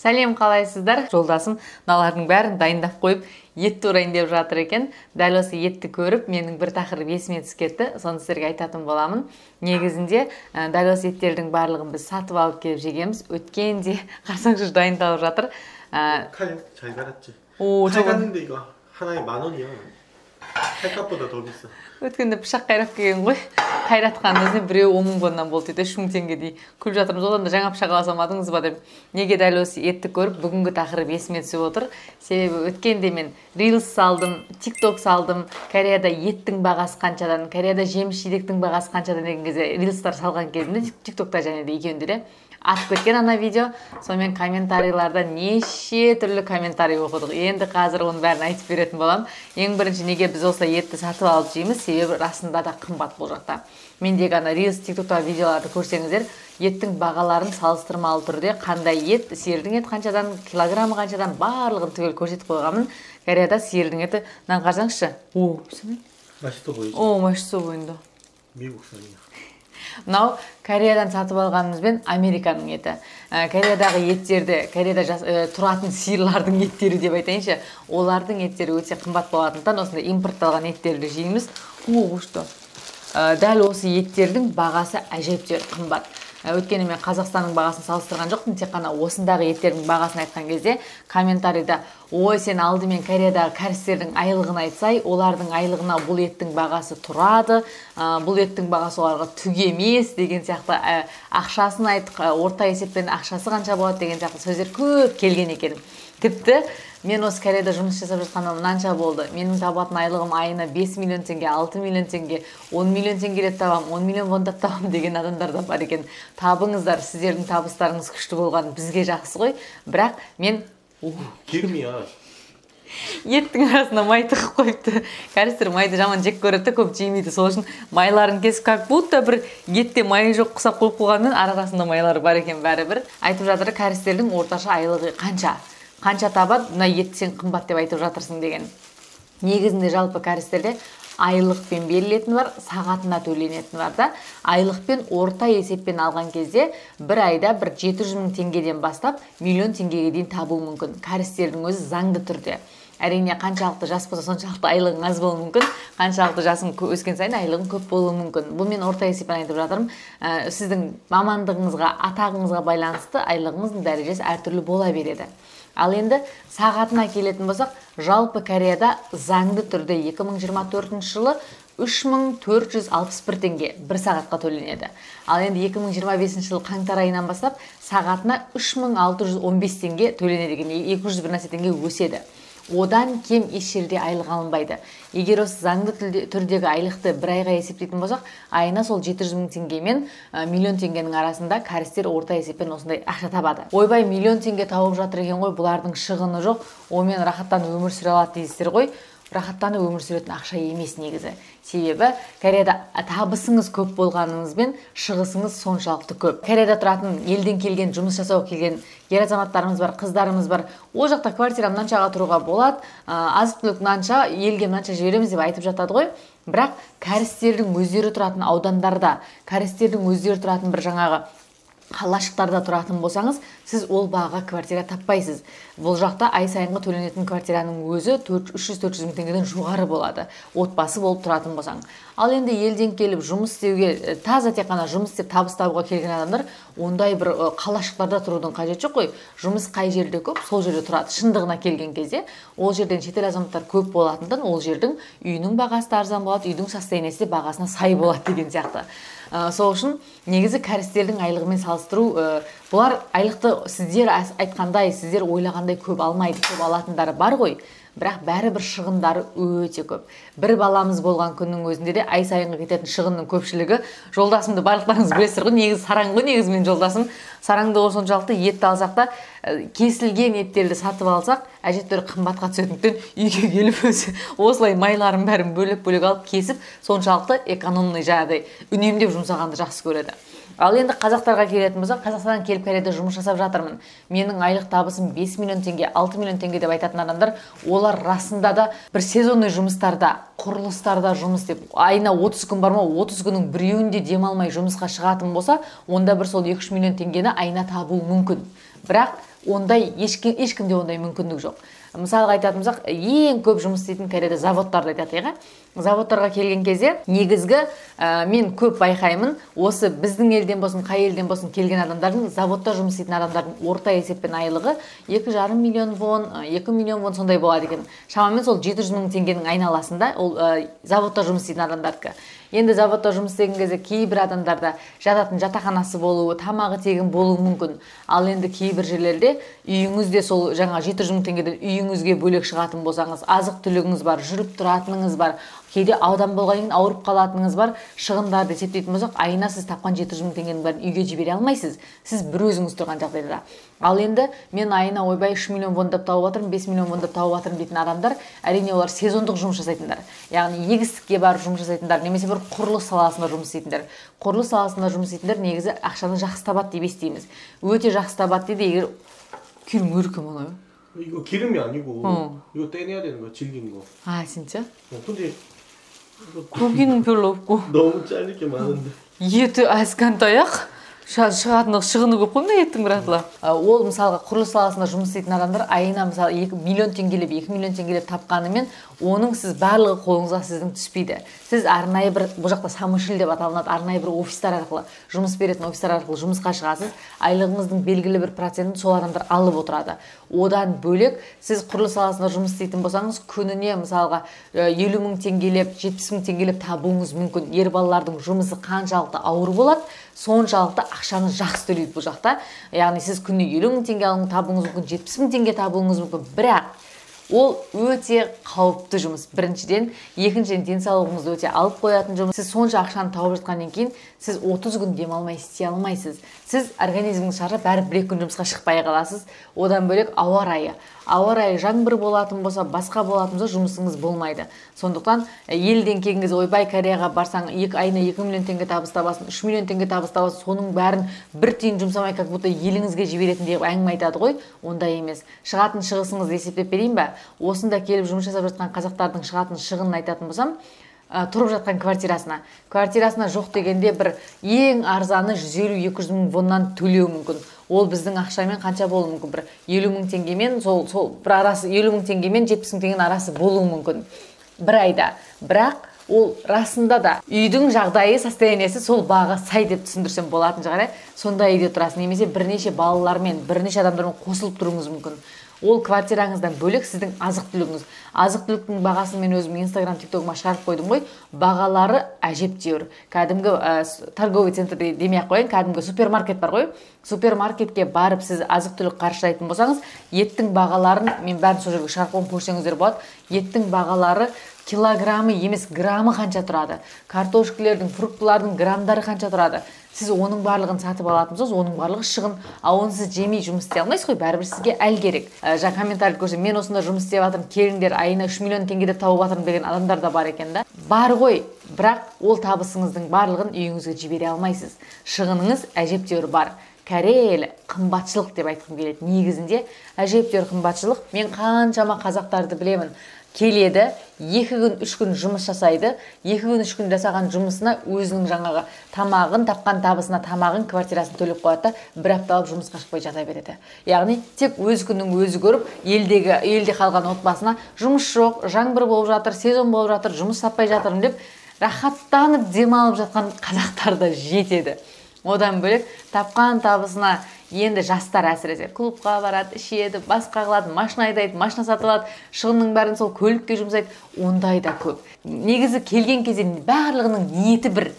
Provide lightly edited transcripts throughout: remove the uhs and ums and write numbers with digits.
Сәлем, қалайсыздар? Жолдасым мыналардың бәрін дайындап қойып, ет турайын деп жатыр екен. Дәл осы етті көріп, менің бір тақырып есіме түсіп кетті. Соны сіздерге айтатын боламын. Негізінде, дәл осы еттердің барлығын біз сатып алып келіп жегенбіз. Өткенде қарасаңшы, дайындалып жатыр. 칼 잘 갈았지. О, 칼 저거. 갔는데 이거 하나에 10,000원이야. 칼값보다 더 비싸. Өткенде пышақ қайрап келген ғой. Қайратқанның өзіне біреуі 10 мың воннан болды дейді, 3 мың теңгедей. Күліп жатырмыз, одан да жаңа пышақ ала салмадыңыз ба деп. Неге дәл осы етті көріп, бүгінгі тақырып есіме түсіп отыр? Себебі өткенде мен рилс салдым, тикток салдым. Кореяда еттің бағасы қаншадан, Кореяда жеміс жидектің бағасы қаншадан деген кезде рилстар салған кезімде тиктокта және де екеуінде де атып кеткен ана видео. Сонымен комментарийларда неше түрлі комментарий оқыдық. Енді қазір оның бәрін айтып беретін боламын. Ең бірінші, неге біз осылай етті сатып алып жейміз? Себебі расында да қымбат бұл жақта. Мендегі ана рилс, тиктоктағы видеоларды көрсеңіздер, еттің бағаларын салыстырмалы түрде қандай ет, сиырдың еті қаншадан, килограммы қаншадан, барлығын түгел көрсетіп қойғанмын. Кореяда сиырдың еті, мынаны қарасаңызшы. О, 맛있어 보이지? О, 맛있어 보인다. 미국산이야. Мынау Кореядан сатып алғанымызбен Американың еті. Кореядағы еттерді, Кореяда тұратын сиырлардың еттері деп айтайыншы, олардың еттері өте қымбат болатындықтан осындай импортталған еттерді жейміз. О, что? Дәл осы еттердің бағасы әжептәуір қымбат. Өйткені мен Қазақстанның бағасын салыстырған жоқпын, тек қана осындағы еттердің бағасын айтқан кезде комментарийда: ой, сен алдымен Кореядағы кәрістердің айлығын айтсай, олардың айлығына бұл еттің бағасы тұрады, бұл еттің бағасы оларға түк емес деген сияқты, ақшасын айт, орта есеппен ақшасы қанша болады деген сияқты сөздер көп келген екен. Тіпті мен осы Кореяда жұмыс жасап жатқаныма мынанша болды, менің табатын айлығым айына 5 миллион теңге, 6 миллион теңге, 10 миллион теңгелеп табамын, 10 миллион вондап табамын деген адамдар да бар екен. Табыңыздар, сіздердің табыстарыңыз күшті болған бізге жақсы ғой, бірақ мен 기름이야. Еттің арасына май тығып қойыпты. Кәрістер майды жаман жек көреді де, көп жемейді. Сол үшін майларын кесіп, как будто бір етте майы жоқ құсап қойып қойғанмен арасында майлары бар екен бәрібір. Айтып жатыр, кәрістердің орташа айлығы қанша? Қанша табады, мына етті сен қымбат деп айтып жатырсың деген. Негізінде жалпы кәрістерде айлықпен берілетін бар, сағатына төленетін бар да. Айлықпен орта есеппен алған кезде бір айда бір 700 мың теңгеден бастап миллион теңгеге дейін табуы мүмкін. Кәрістердің өзі заңды түрде. Әрине, қаншалықты жас болса, соншалықты айлығың аз болуы мүмкін, қаншалықты жасың өскен сайын айлығың көп болуы мүмкін. Бұл мен орта есеппен айтып жатырмын. Сіздің мамандығыңызға, атағыңызға байланысты айлығыңыздың дәрежесі әртүрлі бола береді. Ал енді сағатына келетін болсақ, жалпы Кореяда заңды түрде 2024 жылы 3461 теңге бір сағатқа төленеді. Ал енді 2025 жылы қаңтар айынан бастап сағатына 3615 теңге төленеді екен, 200 бір нәрсе теңге өседі. Одан кем еш жерде айлық алынбайды. Егер осы заңды түрдегі айлықты бір айға есептейтін болсақ, айына сол 700 мың теңге мен миллион теңгенің арасында кәрістер орта есеппен осындай ақша табады. Ойбай, миллион теңге тауып жатыр екен ғой, бұлардың шығыны жоқ, онымен рахаттанып өмір сүре алады дейсіздер ғой. Рахаттанып өмір сүретін ақша емес негізі. Себебі Кореяда табысыңыз көп болғаныңызбен шығысыңыз соншалықты көп. Кореяда тұратын елден келген, жұмыс жасауға келген ер азаматтарымыз бар, қыздарымыз бар. Ол жақта квартира мынаншаға тұруға болады, азық-түлік мынанша, елге мынанша жібереміз деп айтып жатады ғой. Бірақ кәрістердің өздері тұратын аудандарда, кәрістердің өздері тұратын бір жаңағы қалашықтарда тұратын болсаңыз, сіз ол бағаға квартира таппайсыз. Бұл жақта ай сайынғы төленетін квартираның өзі үш жүз, төрт жүз мың теңгеден жоғары болады, отбасы болып тұратын болсаң. Ал енді елден келіп жұмыс істеуге, таза тек қана жұмыс істеп табыс табуға келген адамдар ондай бір қалашықтарда тұрудың қажеті жоқ қой. Жұмыс қай жерде көп, сол жерде тұрады. Шындығына келген кезде ол жерден шетел азаматтар көп болатындықтан ол жердің үйінің бағасы да арзан болады, үйдің состояниесі де бағасына сай болады деген сияқты. Сол үшін негізі кәрістердің айлығымен салыстыру, бұлар айлықты сіздер айтқандай, сіздер ойлағандай көп алмайды, көп алатындары бар ғой. Бірақ бәрібір шығындары өте көп. Бір баламыз болған күннің өзінде де ай сайынғы кететін шығынның көпшілігі, жолдасымды барлықтарыңыз білесіздер ғой, негізі сараң ғой, негізі менің жолдасым. Сараңдығы соншалықты, етті алсақ та, кесілген еттерді сатып алсақ, әжептәуір қымбатқа түсетіндіктен үйге келіп өзі осылай майларын бәрін бөлек-бөлек алып кесіп, соншалықты экономный жаңағыдай үнемдеп жұмсағанды жақсы көреді. Ал енді қазақтарға келетін болсақ, Қазақстаннан келіп Кореяда жұмыс жасап жатырмын. Менің айлық табысым 5 миллион теңге, 6 миллион теңге деп айтатын адамдар, олар расында да бір сезонный жұмыстарда, құрылыстарда жұмыс істеп, айына 30 күн бар ма, 30 күннің біреуінде демалмай жұмысқа шығатын болса, онда бір сол 2-3 миллион теңгені айына табуы мүмкін. Бірақ Ондай ешкімде ондай мүмкіндік жоқ. Мысалға айтатын болсақ, ең көп жұмыс істейтін Кореяда заводтарды айтады, иә? Заводтарға келген кезде негізгі мен көп байқаймын, осы біздің елден болсын, қай елден болсын келген адамдардың, заводта жұмыс істейтін адамдардың орта есеппен айлығы 2,5 миллион вон, 2 миллион вон сондай болады екен. Шамамен сол 700 мың теңгенің айналасында ол заводта жұмыс істейтін адамдардікі. Енді заводта жұмыс істеген кезде кейбір адамдарда жататын жатақханасы болуы, тамағы тегін болуы мүмкін. Ал енді кейбір жерлерде үйіңізде сол жаңа 700 мың теңгеден үйіңізге бөлек шығатын болсаңыз, азық түлігіңіз бар, жүріп тұратыныңыз бар, кейде аудан болғаннан кейін ауырып қалатыныңыз бар, шығындарды есептейтін болсақ, айына сіз тапқан 700 мың теңгенің бәрін үйге жібере алмайсыз. Сіз бір өзіңіз тұрған жағдайда. Ал енді мен айына ойбай 3 миллион вондап тауып жатырмын, 5 миллион вондап тауып жатырмын дейтін адамдар, әрине олар сезондық жұмыс жасайтындар. Яғни егістікке барып жұмыс жасайтындар, немесе бір құрылыс саласында жұмыс істейтіндер. Құрылыс саласында жұмыс істейтіндер негізі ақшаны жақсы табады деп естиміз. Өте жақсы табады дейді, егер келін өркім оны. 이거 기름이 아니고 이거 떼내야 되는 거야, 질긴 거. 아, 진짜? 근데 고기는 별로 없고. 너무 잘릴 게 많은데. еті азғантай ақ. Шығатын шығыны көп қой мына еттің, братла. Ол мысалға құрылыс саласында жұмыс істейтін адамдар айына мысалы 2 миллион теңгелеп, 2 миллион теңгелеп тапқанымен, оның сіз барлығы қолыңызға сіздің түспейді. Сіз арнайы бір, бұл жақта самушил деп аталынады, арнайы бір офистар арқылы, жұмыс беретін офистар арқылы жұмысқа шығасыз. Айлығыңыздың белгілі бір процентін сол адамдар алып отырады. Одан бөлек, сіз құрылыс саласында жұмыс істейтін болсаңыз, күніне мысалға 50 мың теңгелеп, 70 мың теңгелеп табуыңыз мүмкін. Ер балалардың жұмысы қаншалықты ауыр болады, соншалықты ақшаны жақсы төлейді бұл жақта. Яғни сіз күніне 50 мың теңге табуыңыз мүмкін, 70 мың теңге табуыңыз мүмкін. Бірақ ол өте қауіпті жұмыс. Біріншіден, екіншіден денсаулығыңызды өте алып қоятын жұмыс. Сіз сонша ақшаны тауып жатқаннан кейін сіз 30 күн демалмай істей алмайсыз. Сіз организміңіз шаршап, бәрі бір екі күн жұмысқа шықпай қаласыз. Одан бөлек ауа райы. Ауа райы жаңбыр болатын болса, басқа болатын болса, жұмысыңыз болмайды. Сондықтан елден келген кезде ойбай Кореяға барсаң, айына 2 миллион теңге табыс табасың, 3 миллион теңге табыс табасың, соның бәрін бір тиын жұмсамай, как будто еліңізге жіберетіндей қылып әңгіме айтады ғой. Ондай емес. Шығатын шығысыңызды есептеп берейін ба? Осында келіп жұмыс жасап жатқан қазақтардың шығатын шығынын айтатын болсам, тұрып жатқан квартирасына. Квартирасына жоқ дегенде бір ең арзаны 150-200 мың воннан төлеу мүмкін. Ол біздің ақшамен қанша болуы мүмкін? Бір 50 мың теңгемен, сол бір арасы 50 мың теңгемен 70 мың теңгенің арасы болуы мүмкін бір айда. Бірақ ол расында да үйдің жағдайы, состояниесі сол баға сай деп түсіндірсем болатын шығар, ә? Сондай үйде тұрасың, немесе бірнеше балалармен, бірнеше адамдармен қосылып тұруыңыз мүмкін. Ол квартираңыздан бөлек сіздің азық-түлігіңіз. Азық-түліктің бағасын мен өзім Инстаграм, Тиктогыма шығарып қойдым ғой. Бағалары әжептәуір. Кәдімгі торговый центр демей ақ қояйын, кәдімгі супермаркет бар ғой. Супермаркетке барып сіз азық-түлік қаржылайтын болсаңыз, еттің бағаларын мен бәрін сол жерге шығарып қойып көрсеңіздер болады. Еттің бағалары килограммы емес, граммы қанша тұрады. Картошкілердің, фруктылардың граммдары қанша тұрады. Сіз оның барлығын сатып алатын болсаңыз, оның барлығы шығын. Ал оны сіз жемей жұмыс істей алмайсыз ғой, бәрібір сізге әл керек. Жаңа комментарий көрсем, мен осында жұмыс істеп жатырмын, келіңдер, айына 3 миллион теңге деп тауып жатырмын деген адамдар да бар екен да. Бар ғой, бірақ ол табысыңыздың барлығын үйіңізге жібере алмайсыз. Шығыныңыз әжептәуір бар. Корея елі қымбатшылық деп айтқым келеді. Негізінде әжептәуір қымбатшылық. Мен қаншама қазақтарды білемін. Келеді, 2 күн, 3 күн жұмыс жасайды. 2 күн, 3 күн жасаған жұмысына өзінің жаңағы тамағын, тапқан табысына тамағын, квартирасын төлеп қояды да, бір апта алып жұмысқа шықпай жата береді. Яғни тек өз күнін өзі көріп, елде қалған отбасына жұмыс жоқ, жаңбыр болып жатыр, сезон болып жатыр, жұмыс таппай жатырмын деп рахаттанып демалып жатқан қазақтар да жетеді. Одан бөлек тапқан табысына енді жастар әсіресе клубқа барады, ішеді, басқа қылады, машина айдайды, машина сатып алады, шығынның бәрін сол көлікке жұмсайды. Ондай да көп. Негізі келген кезде барлығының ниеті бір.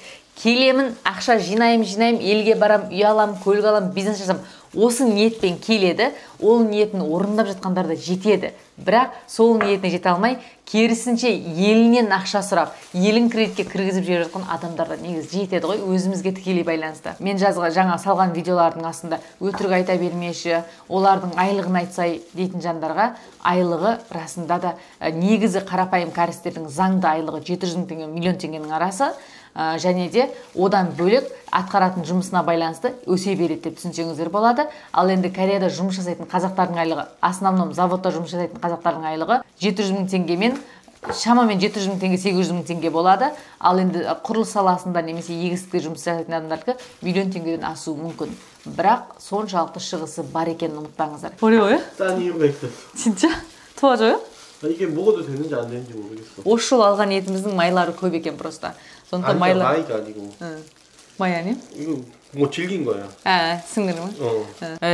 Келемін, ақша жинаймын, жинаймын, елге барам, үй алам, көлік алам, бизнес жасам. Осы ниетпен келеді, ол ниетін орындап жатқандар да жетеді. Бірақ сол ниетіне жете алмай, керісінше елінен ақша сұрап, елін кредитке кіргізіп жіберіп жатқан адамдар да негізі жетеді ғой, өзімізге тікелей байланысты. Мен жазға жаңа салған видеолардың астында өтірік айта бермеші, олардың айлығын айтсай дейтін жандарға айлығы расында да негізі қарапайым кәрістердің заңды айлығы 700 мың теңге, миллион теңгенің арасы. Және де одан бөлек атқаратын жұмысына байланысты өсе береді деп түсінсеңіздер болады. Ал енді Кореяда жұмыс жасайтын қазақтардың айлығы, основном заводта жұмыс жасайтын қазақтардың айлығы 700 мың теңгемен Шамамен 700 мың теңге, 800 мың теңге болады. Ал енді құрылыс саласында немесе егістікте жұмыс жасайтын адамдардікі миллион теңгеден асуы мүмкін. Бірақ соншалықты шығысы бар екенін ұмытпаңыздар. 어려워요? 싼 이유가 있어. 진짜? 도와줘요? 이게 먹어도 되는지 안 되는지 모르겠어. Осы жолы алған етіміздің майлары көп екен просто. Сондықтан майлар. 마이가 아니고. Май 아니에요? 이거 뭐 질긴 거야. А, сіңірі ма? 어.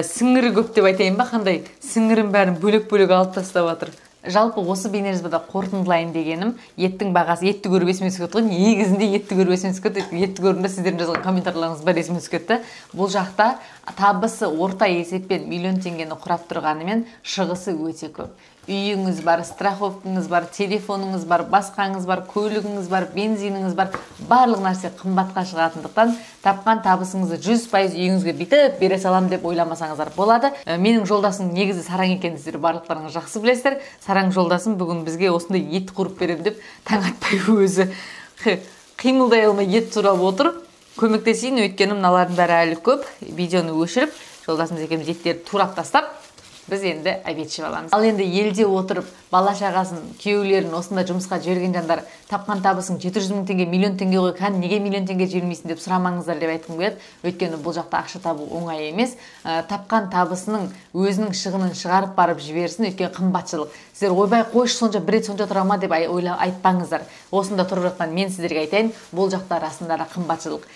Сіңірі көп деп айтайын ба, қандай? Сіңірін бәрін бөлек-бөлек алып тастап жатыр. Жалпы осы бейнежазбада қорытындылайын дегенім, еттің бағасы, етті көріп есіме түсіп кетті ғой. Негізінде етті көріп есіме түсіп кетті. Етті көрдім де сіздердің жазған комментарийларыңыз бәрі есіме түсіп кетті. Бұл жақта табысы орта есеппен миллион теңгені құрап тұрғанымен шығысы өте көп. Үйіңіз бар, страховкаңыз бар, телефоныңыз бар, басқаңыз бар, көлігіңіз бар, бензиніңіз бар, барлық нәрсе қымбатқа шығатындықтан тапқан табысыңызды 100% үйіңізге бүйтіп бере салам деп ойламасаңыздар болады. Менің жолдасым негізі сараң екенін сіздер барлықтарыңыз жақсы білесіздер. Сараң жолдасым бүгін бізге осындай ет қуырып беремін деп таң атпай өзі қимылдай алмай ет турап отыр. Көмектесейін, өйткені мыналардың бәрі әлі көп. Видеоны өшіріп, жолдасымыз екеуміз еттерді турап тастап, біз енді обед ішіп аламыз. Ал енді елде отырып, бала шағасын, күйеулерін осында жұмысқа жіберген жандар тапқан табысың 700 мың теңге, миллион теңге ғой, кәні неге миллион теңге жібермейсің деп сұрамаңыздар деп айтқым келеді. Өйткені бұл жақта ақша табу оңай емес. Тапқан табысының өзінің шығынын шығарып барып жіберсін, өйткені қымбатшылық. Сіздер ойбай қойшы сонша бір рет сонша тұра ма деп айтпаңыздар. Осында тұрып жатқан мен сіздерге айтайын, бұл жақта расында да қымбатшылық.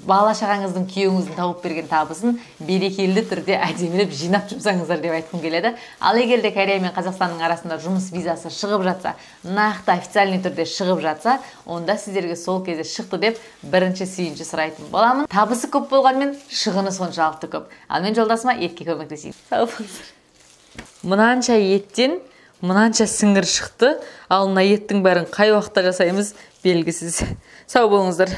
Бала шағаңыздың, күйеуіңіздің тауып берген табысын берекелі түрде әдемілеп жинап жұмсаңыздар деп айтқым келеді. Ал егер де Корея мен Қазақстанның арасында жұмыс визасы шығып жатса, нақты официальный түрде шығып жатса, онда сіздерге сол кезде шықты деп бірінші сүйінші сұрайтын боламын. Табысы көп болғанмен шығыны соншалықты көп. Ал мен жолдасыма етке көмектесейін. Сау болыңыздар. Мынанша еттен мынанша сіңір шықты, ал мына еттің бәрін қай уақытта жасаймыз белгісіз. Сау болыңыздар.